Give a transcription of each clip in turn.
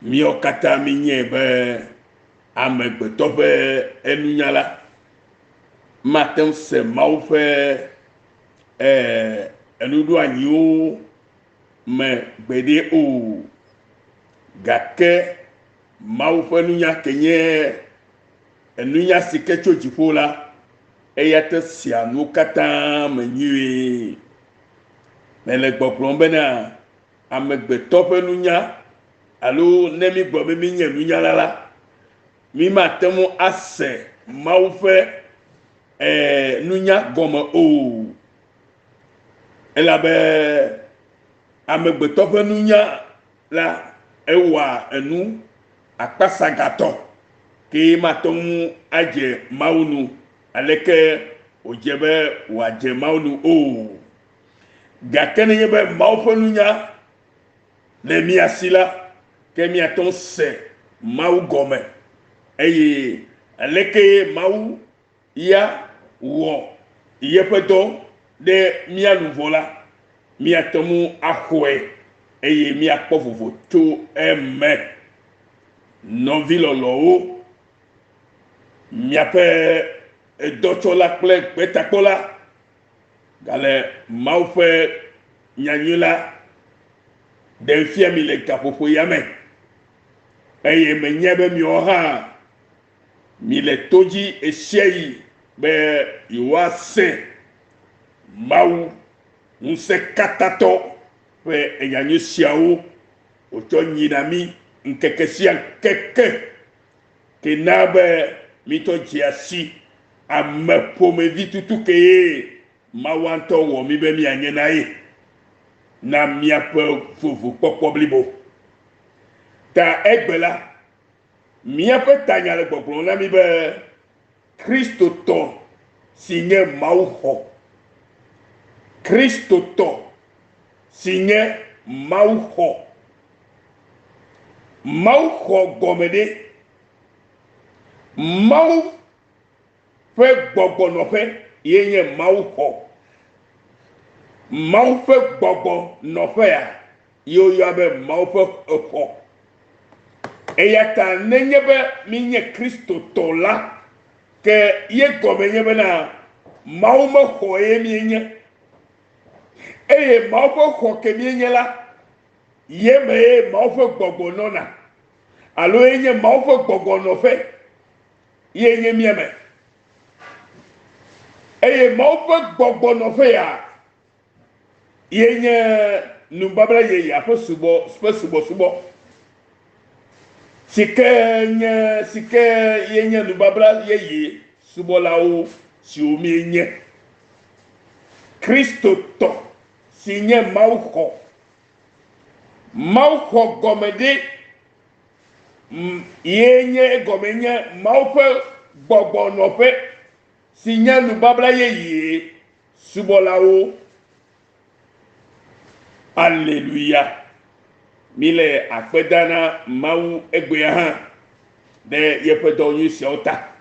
Míawo katã míenyae be amegbetɔ ƒe nunya la mate ŋu se Mawu ƒe enuɖoanyiwo me gbeɖe o. Gake Mawu ƒe nunya ke nye enunya si ke tso dziƒo la, eya te sea nuwo katã me nyuie. Mele gbɔgblɔm bena amegbetɔ ƒe nunya alo ne mígblɔ be míenye nunyala la, mímate ŋu ase Mawu ƒe nunya gɔme o. Elabe amegbetɔ ƒe nunya la ewɔa enu akpasagatɔ ke mate ŋu adze Mawu nu aleke wòdze be wòadze Mawu nu o. Gake nenye be Mawu ƒe nunya le mía si la, ke míate ŋu se Mawu gɔme eye aleke Mawu ya wɔ yeƒe dɔ ɖe mía nu vɔ la, míate ŋu axɔe eye míakpɔ vovo tso eme. Nɔvi lɔlɔ̃wo, miaƒe dɔtsɔla kple gbetakpɔla gale Mawu ƒe nyanyui la ɖem fia mi le gaƒoƒo ya me eye menyae be miawo hã mile to dzi ɣesiaɣi be yewoase Mawu Ŋusẽkatãtɔ ƒe nyanyui siawo wòtsɔ nyina mí ŋkeke sia ŋkeke ke na be mítɔ dzea si ame ƒomevi tutu kee Mawu ŋutɔ wɔ mí be míanye na ye na míaƒe vovokpɔkpɔ blibo. Ta egbe la, míaƒe tanya le gbɔgblɔm na mí be Kristotɔ si nye Mawu xɔ. Kristotɔ si nye Mawu xɔ. Mawu xɔ gɔme ɖe? Mawu ƒe gbɔgbɔnɔƒe ye nye Mawu xɔ. Mawu ƒe gbɔgbɔnɔƒea ye woyɔa be Mawu ƒe xɔ. Eya ta nenye be míenye Kristotɔ la, ke ye gɔme nye bena Mawu me xɔ ye míenye. Eye Mawu ƒe xɔ ke míenye la, ye me ye Mawu ƒe gbɔgbɔ nɔna. Alo ye nye Mawu ƒe gbɔgbɔ nɔƒe ye nye mía me. Eye Mawu ƒe gbɔgbɔ nɔƒe ya ye nye nubabla yeyea ƒe subɔ ƒe subɔsubɔ si ke nye si ke ye nye nubabla yeye subɔlawo siwo míenye. Kristotɔ si nye Mawu xɔ. Mawu xɔ gɔme ɖe ye nye egɔme nye Mawu ƒe gbɔgbɔ nɔƒe si nye nubabla yeye subɔlawo. Aleluya! Míle akpe da na Mawu egbea hã ɖe yeƒe dɔ nyui siawo ta.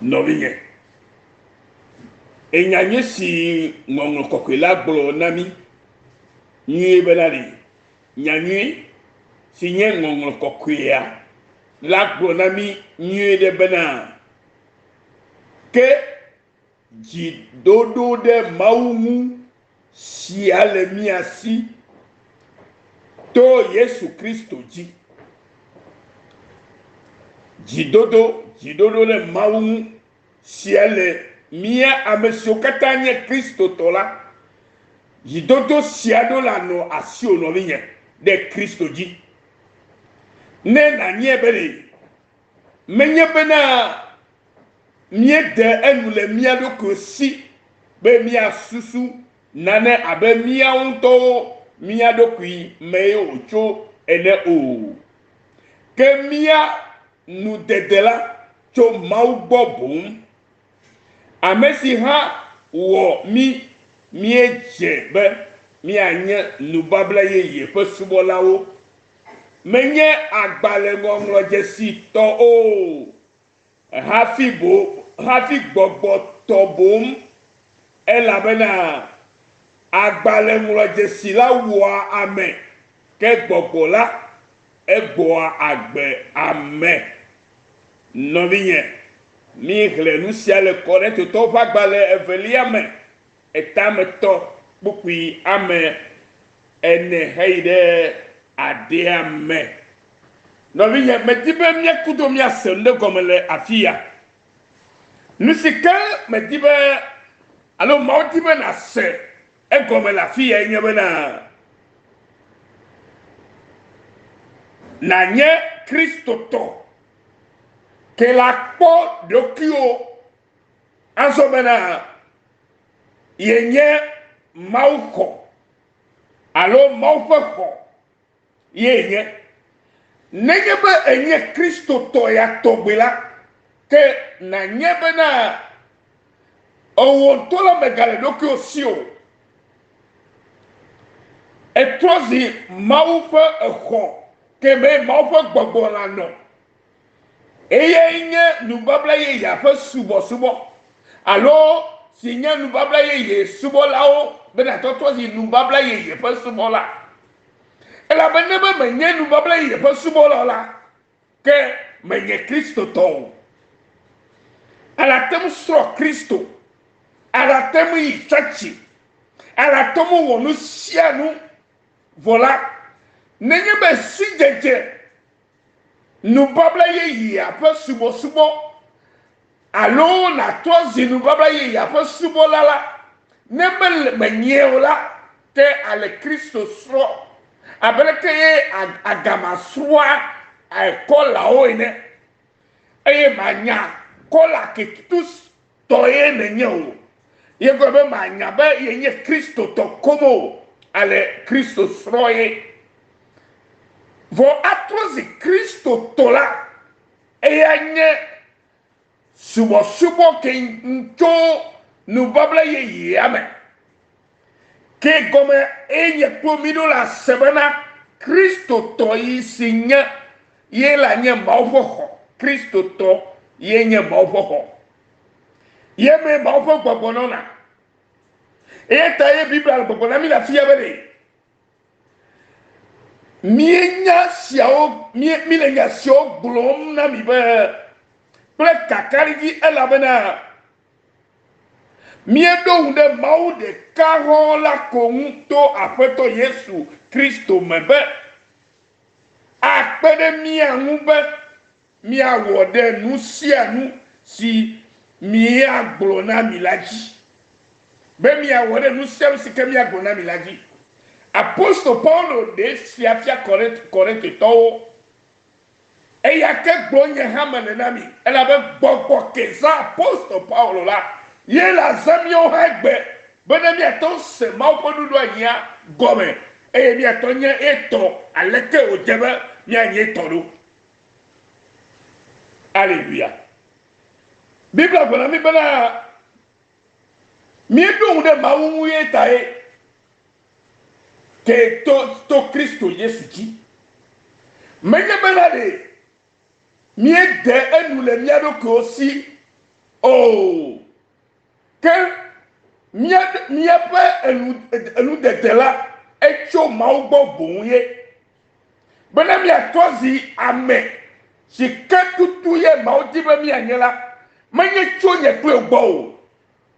Nɔvinye, enya nyui si Ŋɔŋlɔ Kɔkɔe la gblɔ na mí nyuie bena ɖe nya nyui si nye Ŋɔŋlɔ Kɔkɔea la gblɔ na mí nyuie ɖe bena ke Dziɖoɖo ɖe Mawu ŋu sia le mía si to Yesu Kristo dzi. Dzidodo, dziɖoɖo ɖe Mawu ŋu sia le mía ame siwo katã nye Kristotɔ la. Dzidodo sia ɖo la nɔ asiwò nɔvinye ɖe Kristo dzi. Ne nànyae be ɖe menye bena Míede enu le mía ɖokui si be míasusu nane abe míawo ŋutɔwo mía ɖokui mee wòtso ene o. Ke mía nudede la tso Mawu gbɔ boŋ, ame si hã wɔ mí míedze be míanye nubabla yeye ƒe subɔlawo, menye agbalẽŋɔŋlɔdzesi tɔ o. Hafi bo, hafi gbɔgbɔ tɔ boŋ, elabena agbalẽŋlɔdzesi la wua ame, ke gbɔgbɔ la Egbɔa agbe ame. Nɔvinye, míexlẽ nu sia le Korintotɔwo ƒe agbalẽ evelia me, etametɔ kpukpui ame ene heyi ɖe adea me. Nɔvinye, medi be míakudo míase nu ɖe gɔme le afi ya. Nu si ke medi be alo Mawu di be nàse egɔme le afi yae nye bena nànye Kristotɔ ke la kpɔ ɖokuiwò azɔ bena yenye Mawu xɔ alo Mawu ƒe xɔ ye nye. Nenye be ènye Kristotɔ ya tɔgbi la, ke nànye bena ewò ŋutɔ la mègale ɖokuiwò si o. Ètrɔ zi Mawu ƒe exɔ ke mee Mawu ƒe gbɔgbɔ la nɔ. Eyae nye nubabla yeyea ƒe subɔsubɔ alo si nye nubabla yeye subɔlawo be nàtrɔtrɔ zi nubabla yeye ƒe subɔla. Elabe ne be menye nubabla yeye ƒe subɔla o la, ke menye Kristotɔ o. Ale ate ŋu srɔ̃ Kristo, ale ate ŋu yi tsɔtsi, ale ate ŋu wɔ nu sia nu. Vɔ la, nenye be sidzedze nubabla yeyea ƒe subɔsubɔ alo nàtrɔ zi nubabla yeyea ƒe subɔla la, ne mele menyee o la, ke ale Kristo srɔ̃ abe leke ye agama srɔ̃a kɔlawo ene, eye manya kɔla ke tutu tɔ ye nènye o. Ye gblɔ be manya be yenye Kristotɔ koŋ o, ale Kristo srɔ̃ ye. Vɔ atrɔ zi Kristotɔ la, eya nye subɔsubɔ ke tso nubabla yeyea me. Ke gɔme enye kpɔ mi ɖo la se bena Kristotɔ yi si nye ye la nye Mawu ƒe xɔ. Kristotɔ ye nye Mawu ƒe xɔ. Ye mee Mawu ƒe gbɔgbɔ nɔna. Eya ta ye Biblia le gbɔgblɔ na mí le afia be ɖe míenya siawo míle nya siawo gblɔm na mi be kple kakaɖedzi elabena míeɖo ŋu ɖe Mawu ɖeka hɔ̃ la ko ŋu to Aƒetɔ Yesu Kristo me be akpe ɖe mía ŋu be míawɔ ɖe nu sia nu si míagblɔ na mi la dzi. Be míawɔ ɖe nu sia nu si ke míagblɔ na mi la dzi. Apostol Paulo ɖe esia fia Korintotɔwo. Eya ke gblɔ nye hã mele na mi, elabe gbɔgbɔ ke zã apostol Paulo la, ye le azã míawo hã egbe bene míate ŋu se Mawu ƒe nuɖoanyia gɔme eye míate ŋu nye etɔ aleke wòdze be míanye etɔ ɖo. Aleluya. Biblia gblɔ na mí bena míeɖo ŋu ɖe Mawu ŋu ye tae ke to to Kristo Yesu dzi. Menye bena ɖe míede enu le mía ɖokuiwo si o, ke mía míaƒe enu enudede la etso Mawu gbɔ boŋ ye. Bene míatrɔ zi ame si ke tutu ye Mawu di be míanye la, menye tso nye kple wò gbɔ o,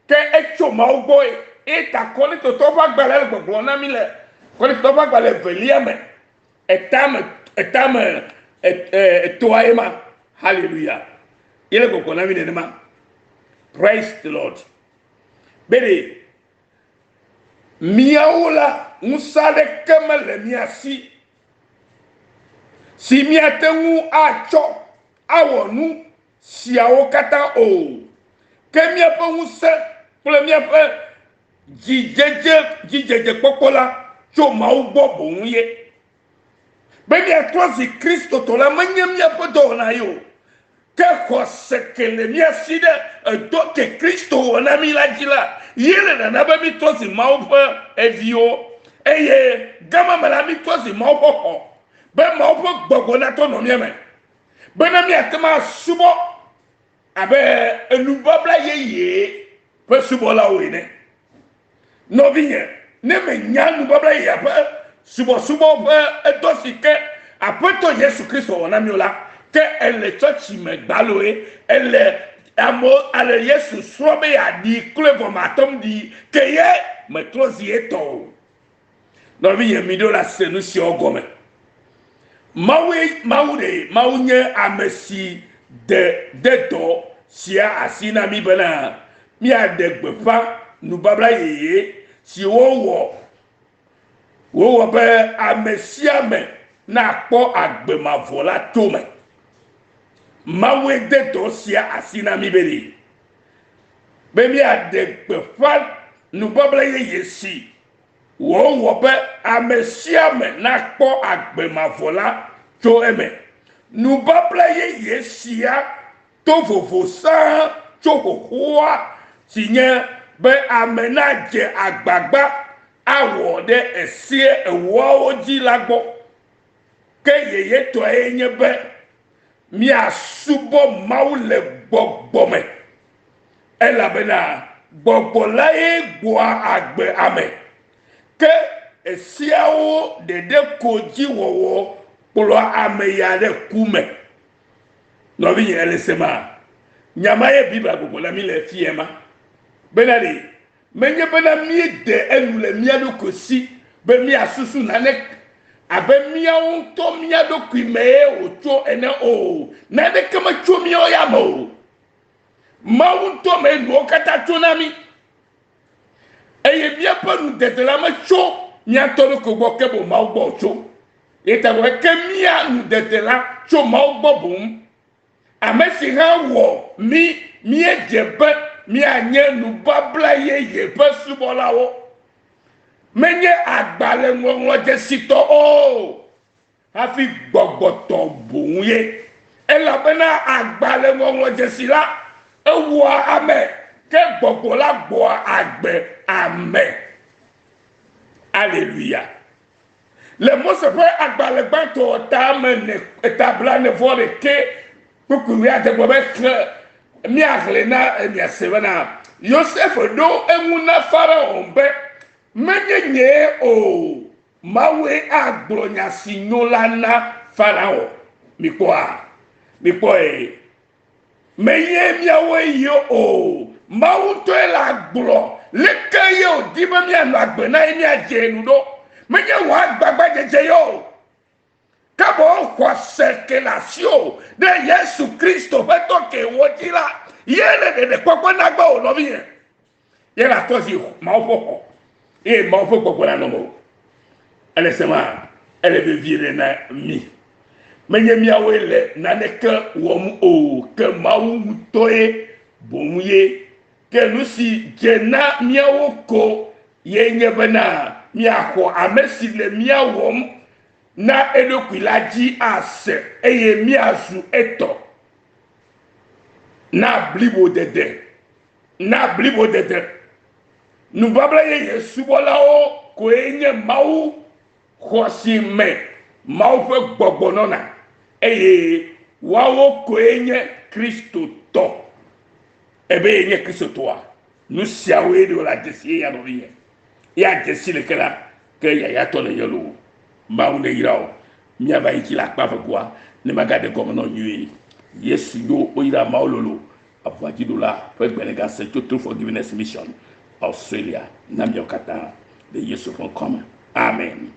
ke etso Mawu gbɔe. Eya ta Korintotɔwo ƒe agbalẽ le gbɔgblɔm na mí le Korintotɔwo ƒe agbalẽ evelia me, etame, etame etɔa ye ma. Haleluya. Ye le gbɔgblɔm na mí nenema. Praise the Lord. Be ɖe Míawo la, ŋusẽ aɖeke mele mía si si míate ŋu atsɔ awɔ nu siawo katã o. Ke míaƒe ŋusẽ kple míaƒe dzidzedze dzidzedzekpɔkpɔ la tso Mawu gbɔ boŋ ye. Be míatrɔ zi Kristotɔ la menye míaƒe dɔwɔna ye o, ke xɔse ke le mía si ɖe edɔ ke Kristo wɔ na mí la dzi la ye le nana be mítrɔ zi Mawu ƒe eviwo. Eye gama me la mítrɔ zi Mawu ƒe xɔ be Mawu ƒe gbɔgbɔ natɔ nɔ mía me bene míate ŋu asubɔ abe enubabla yeye ƒe subɔlawo ene. Nɔvinye, ne mènya nubabla yeyea ƒe subɔsubɔ ƒe edɔ si ke Aƒetɔ Yesu Kristo wɔ na mí o la, ke ele tsɔtsi me gbaloe, ele amewo ale Yesu srɔ̃ be yeaɖii kloe vɔ mate ŋu ɖii ke ye metrɔ zi etɔ o. Nɔvinye, miɖo la se nu siawo gɔme. Mawue, Mawu ɖe, Mawu nye ame si de de dɔ sia asi na mí bena míaɖe gbeƒã nubabla yeye si wowɔ wowɔ be ame sia ame nakpɔ agbe mavɔ la to me. Mawue de dɔ sia asi na mí be ɖe be míaɖe gbeƒã nubabla yeye si wòwɔ be ame sia ame nakpɔ agbe mavɔ la tso eme. Nubabla yeye sia to vovo sãa tso xoxoa si nye be ame nadze agbagba awɔ ɖe Ese Ewoawo dzi la gbɔ. Ke yeyetɔe nye be míasubɔ Mawu le gbɔgbɔ me, elabena gbɔgbɔ lae gbɔa agbe ame. Ke esiawo ɖeɖe ko dzi wɔwɔ kplɔa ame yia ɖe ku me. Nɔvinye, ele se ma? Nya ma ye Biblia gbɔgblɔ na mí le fiya ma. Bena ɖe menye bena míede enu le mía ɖokui si be míasusu nane abe míawo ŋutɔ mía ɖokui mee wòtso ene o. Naneke metso míawo ya me o. Mawu ŋutɔ mee nuwo katã tso na mí. Eye míaƒe nudede la metso mía ŋutɔ ɖokui gbɔ ke boŋ Mawu gbɔ wòtso. Ye ta gblɔ be, Ke mía nudede la tso Mawu gbɔ boŋ, ame si hã wɔ mí míedze be míanye nubabla yeye ƒe subɔlawo. Menye agbalẽŋɔŋlɔdzesitɔ o, hafi gbɔgbɔtɔ boŋ ye. Elabena agbalẽŋɔŋlɔdzesi la, ewua ame, ke gbɔgbɔ la gbɔa agbe ame. Aleluya. Le Mose ƒe agbalẽ gbãtɔ ta me ne eta blaene vɔ ɖekɛ kpukpui wuiade gblɔ be xlẽ míaxlẽ na miase bena Yosef ɖo eŋu na Farao be, Menye nyee o, Mawue agblɔ nya si nyo la na Farao. Mikpɔa? Mikpɔe. Menye míawoe ye o, Mawu ŋutɔe la gblɔ leke ye wòdi be míanɔ agbe na ye míadze nu ɖo. Menye wò agbagbadzedze ye o, ke boŋ xɔse ke le asiwò ɖe Yesu Kristo ƒe dɔ ke wò dzi la ye le ɖeɖekpɔkpɔ na gbɔwò, nɔvinye. Ye le atɔ zi Mawu ƒe xɔ eye Mawu ƒe gbɔgbɔ nanɔ mewò. Ele se ma, ele vevie ɖe na mí. Menye míawoe le naneke wɔm o, ke Mawu ŋutɔe boŋ ye. Ke nu si dze na míawo ko ye nye bena míaxɔ ame si le mía wɔm na eɖokui la dzi ase eye míazu etɔ na blibodede. Na blibodede. Nubabla yeye subɔlawo koe nye Mawu xɔ si me Mawu ƒe gbɔgbɔ nɔna, eye woawo koe nye Kristotɔ. Ebe yenye Kristotɔa? Nu siawoe ɖe wòle adze si eya nɔvinye. Ye adze si leke la, ke yayatɔ nènye loo. Mawu neyra wò. Míava yi dzi le akpa vegoa ne magaɖe gɔme nɔ nyuie. Yesu nyo, woyra Mawu lolo. Aʋadziɖula ƒe gbe negase tso True Forgiveness Mission, Australia, na miawo katã le Yesu ƒe ŋkɔ me. Amen.